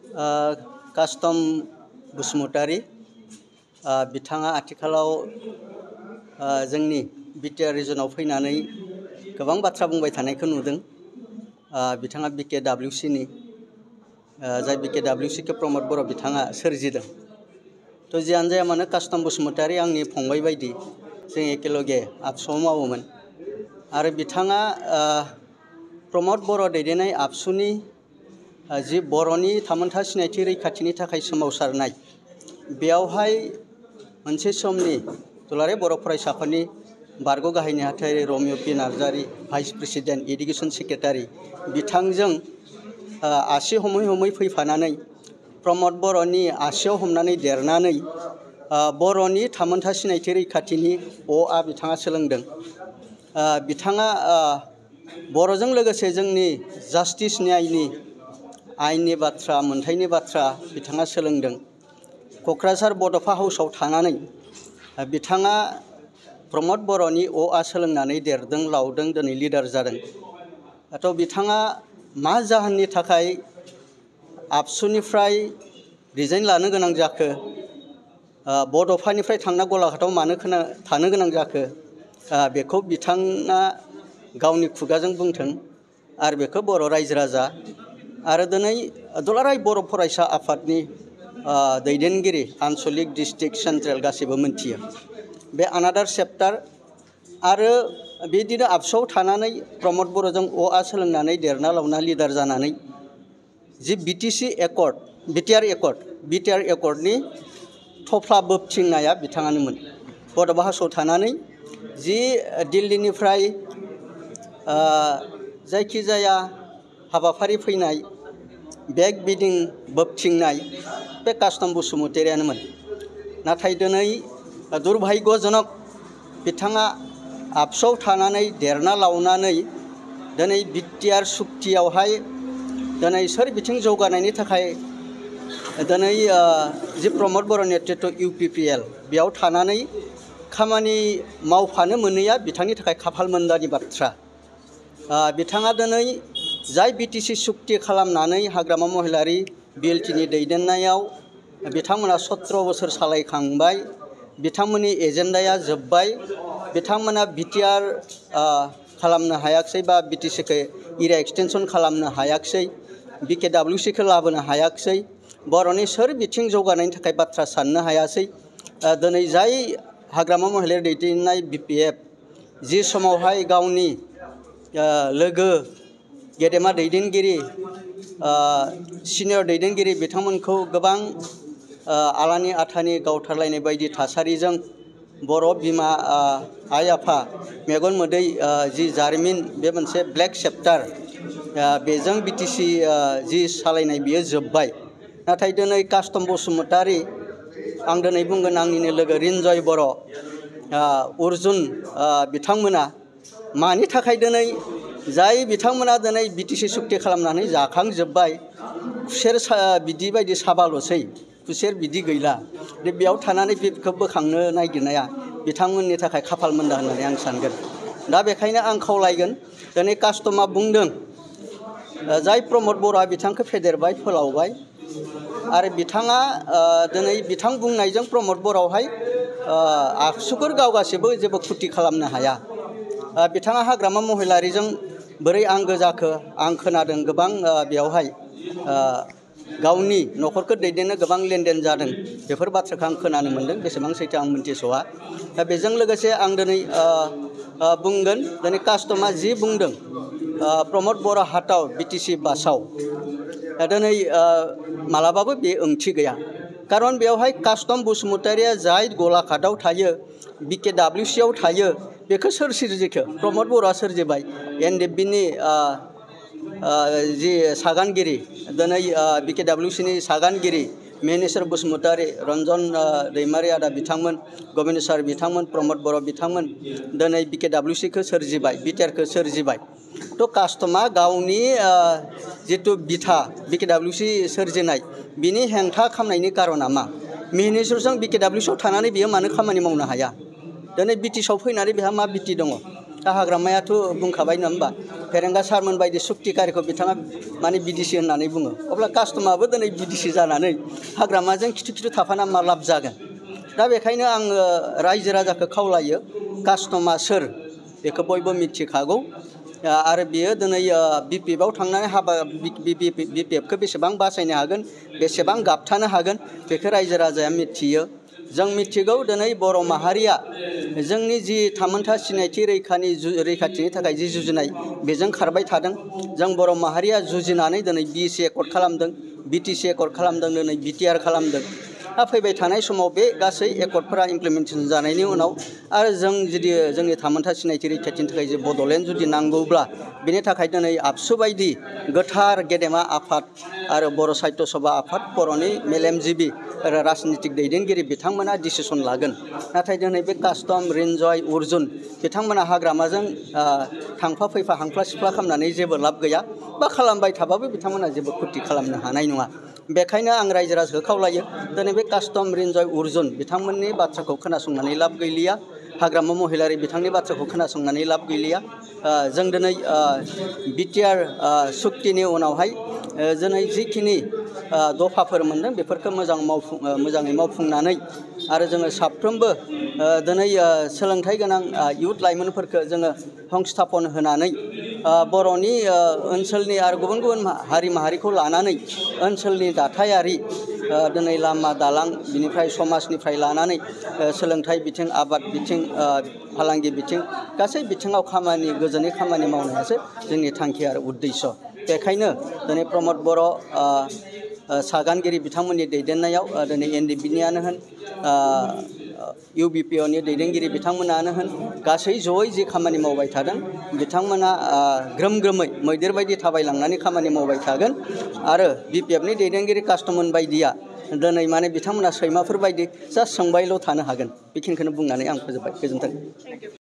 Custom Basumatary बिथाङा आथिखालाव जोंनि बिटिआर रिजनाव फैनानै गोबां बाथ्रा बुंबाय थानायखौ नुदों। बिथाङा BKWC नि जाय BKWC खौ प्रमद बर' बिथाङा सोरजिदों। तो जियानो जाया मानो कास्टम बसुमतारी आंनि फंबाय बायदि जों एकेलगे आबसुआव मावोमोन आरो बिथाङा प्रमद बर' दैदेननाय आबसुनि जि बर'नि थामोनथा सिनायथि रैखाथिनि थाखाय सोमावसारनाय बेयावहाय मोनसे समनि दुलाराय बर' फरायसाफोरनि बारग' गाहाय नेहाथारि रमिय P Narzary vice president education secretary बिथांजों आसि हमै हमै फैफानानै प्रमद बर'नि आसियाव हमनानै देरनानै बर'नि थामोनथा सिनायथि रैखाथिनि अ बिथाङा सोलोंदों। बिथाङा बर'जों लोगोसे जोंनि जास्टिस न्यायनि आयेननि बाथ्रा मोनथायनि बाथ्रा बिथाङा सोलोंदों। क'क्राझार बड'फा हाउसआव थानानै बिथाङा प्रमद बर'नि अ सोलोंनानै देरदों लावदों दिनै लिडार जादों। थ' बिथाङा मा जाहोननि थाखाय आबसुनिफ्राय रिजाइन लानो गोनां जाखो, बड'फानिफ्राय थांना गलाघाटआव मानो थानो गोनां जाखो, बेखौ बिथाङा गावनि खुगाजों बुंथों आरो बेखौ बर' रायजो राजा आरो दिनै दुलाराय बर' फरायसा आफादनि दैदेनगिरि आनसलिक डिस्ट्रिक्ट सेन्ट्रेल गासैबो मोनथियो। बे आनादार चेप्टार आरो बिदिनो आबसुआव थानानै प्रमद बर'जों अ सोलोंनानै देरना लावना लिडार जानानै जि बिटिआर एकर्डनि थफ्ला बोबथिंनाया बिथाङानोमोन। बड'फा हाउसआव थानानै जि दिल्लीनिफ्राय जायखिजाया हाबाफारि फैनाय बेग बिदिं बोबथिंनाय बे कास्टम बसुमतारीयानोमोन। नाथाय दिनै दुर्भाग्यजनक बिथाङा आबसुआव थानानै देरना लावनानै दिनै बिटिआर सुक्तियावहाय दिनै सोर बिथिं जौगानायनि थाखाय दिनै जि प्रमद बर' नेतृत्व UPPL बेयाव थानानै खामानि मावफानो मोनैया बिथांनि थाखाय खाफाल मोनदानि बाथ्रा। बिथाङा दिनै जाय BTC सुक्ति खालामनानै हाग्रामा महिलारी BLTनि दैदेननायाव बिथांमोना 17 बोसोर सालायखांबाय, बिथांमोननि एजेन्डाया जोब्बाय, बिथांमोना बिटिआर खालामनो हायाखिसै बा BTCखौ एरिया एक्सटेनसन खालामनो हायाखिसै, BKWCखौ लाबोनो हायाखिसै, बर'नि सोर बिथिं जौगानायनि थाखाय बाथ्रा साननो हायासै। दिनै जाय हाग्रामा महिलारी दैदेननाय BPF जि समावहाय गावनि लोगो गेदेमा दैदेनगिरि सिनियर दैदेनगिरि बिथांमोनखौ गोबां आलानि आथानि गावथारलायनाय बायदि थासारिजों बर' बिमा आइ आफा मेगन मोदै जि जारिमिन बे मोनसे ब्लेक चेप्टार बेजों BTC जि सालायनाय बियो जोब्बाय। नाथाय दिनै कास्टम बसुमतारी आं दिनै बुंगोन आंनिनो लोगो रिन्जय बर' अर्जुन बिथांमोना मानि थाखाय दिनै जाय बिथांमोना दिनै BTC सुक्ति खालामनानै जाखांजोब्बाय खुसेर बिदि बायदि साबाल'सै, खुसेर बिदि गैला, बेयाव थानानै बेखौ बोखांनो नागिरनाया बिथांमोननि थाखाय खाफाल मोनदा होननानै आं सानगोन। दा बेखायनो आं खावलायगोन दिनै कास्टमा बुंदों जाय प्रमद बर'आ बिथांखौ फेदेरबाय फोलावबाय आरो बिथाङा दिनै बिथां बुंनायजों प्रमद बर'आवहाय आबसुफोर गावगासिबो जेबो खुथि खालामनो हाया। बिथाङा हाग्रामा महिलारीजों बोरै आंगो जाखो आं खोनादों गोबां बेयावहाय गावनि न'खरखौ दैदेननो गोबां लेनदेन जादों, बेफोर बाथ्राखौ आं खोनानो मोन्दों, बेसेबां सैथो आं मिन्थिस'आ। दा बेजों लोगोसे आं दिनै बुंगोन दिनै कास्टमा जि बुंदों प्रमद बर' हाटआव BTC बासाव दिनै मालाबाबो बे ओंथि गैया। खारन बेवहाय कास्टम बसुमतारीया जाय गलाघाटआव थायो BKWCआव थायो बेखौ सोर सोरजिखो? प्रमद बर'आ सोरजिबाय। NDFBनि जि सागानगिरि दिनै BKWCनि सागानगिरि मेनेस्वर बसुमतारी, रन्जन दैमारि आदा बिथांमोन, गबिन्द सार बिथांमोन, प्रमद बर' बिथांमोन दिनै BKWCखौ सोरजिबाय, बिटिआरखौ सोरजिबाय। थ' कास्टमा गावनि जिथु बिथा BKWC सोरजिनाय बिनि हेंथा खालामनायनि कारना मा? मेनेस्वरजों BKWCआव थानानै बियो मानो खामानि मावनो हाया? दिनै BTCआव फैनानै बेहा मा बिटि दङ? दा हाग्रामायाथ' बुंखाबाय नङा होमबा फेरेंगा सारमोन बायदि सुक्तिकारिखौ बिथाङा माने बिदिसि होननानै बुङो अब्ला कास्टमाबो दिनै बिदिसि जानानै हाग्रामाजों खिथु खिथु थाफाना मा लाब जागोन दा बेखायनो आङो रायजो राजाखौ खावलायो कास्टमा सोर बेखौ बयबो मिथिखागौ आरो बियो दिनै बिपिएफआव थांनानै हाबा बिपिएफखौ बेसेबां बासायनो हागोन बेसेबां गाबथानो हागोन बेखौ रायजो राजाया मिथियो जों मिथिगौ दिनै बर' माहारिया जोंनि जि थामोनथा सिनायथि रैखाथिनि थाखाय जि जुजिनाय बेजों खारबाय थादों जों बर' माहारिया जुजिनानै दिनै बिएसि एकर्ड खालामदों बिटिसि एकर्ड खालामदों दिनै बिटिआर खालामदों दा फैबाय थानाय समाव बे गासै एकर्डफोरा इमप्लिमेन्टेसन जानायनि उनाव आरो जों जुदि जोंनि थामोनथा सिनायथि रैखाथिनि थाखाय जे बड'लेण्ड जुदि नांगौब्ला बेनि थाखाय दिनै आबसु बायदि गोथार गेदेमा आफाद आरो बर' साहित्य सभा आफाद बर'नि मेलेमजिबि आरो राजनितिक दैदेनगिरि बिथांमोना डिसिसन लागोन नाथाय दिनै बे कास्टम रिन्जय अर्जुन बिथांमोना हाग्रामाजों थांफा फैफा हांफ्ला सिफ्ला खालामनानै जेबो लाब गैया बा खालामबाय थाबाबो बिथांमोना जेबो खुरथि खालामनो हानाय नङा बेखायनो आं रायजो राजाखौ खावलायो दिनै बे कास्टम रिन्जय अर्जुन बिथांमोननि बाथ्राखौ खोनासंनानै लाब गैलिया हाग्रामा महिलारि बिथांनि बाथ्राखौ खोनासंनानै लाब गैलिया जों दिनै बिटिआर सुक्तिनि उनावहाय दिनै जिखिनि दफाफोर मोनदों बेफोरखौ मोजाङै मावफुंनानै आरो जोङो साफ्रोमबो दिनै सोलोंथाइ गोनां इयुथ लाइमोनफोरखौ जोङो संस्थापन होनानै बर'नि ओनसोलनि आरो गुबुन गुबुन हारि माहारिखौ लानानै ओनसोलनि दाथायारि दिनै लामा दालां बिनिफ्राय समाजनिफ्राय लानानै सोलोंथाइ बिथिं आबाद बिथिं फालांगि बिथिं गासै बिथिङाव गोजोनै खामानि मावनायासो जोंनि थांखि आरो उद्देश्य बेखायनो दिनै प्रमद बर' सागानगिरि बिथांमोननि दैदेननायाव दिनै एनडिएफबिनियानो होन इउबिपिअनि दैदेनगिरि बिथांमोनानो होन गासै जयै जि खामानि मावबाय थादों बिथांमोना ग्रोम ग्रोमै मैदेर बायदि थाबायलांनानै खामानि मावबाय थागोन आरो बिपिएफनि दैदेनगिरि कास्टमोन बायदिया दिनै माने बिथांमोना सैमाफोर बायदि जास्ट सोंबायल' थानो हागोन बेखिनिखौनो बुंनानै आं फोजोबबाय गोजोन्थों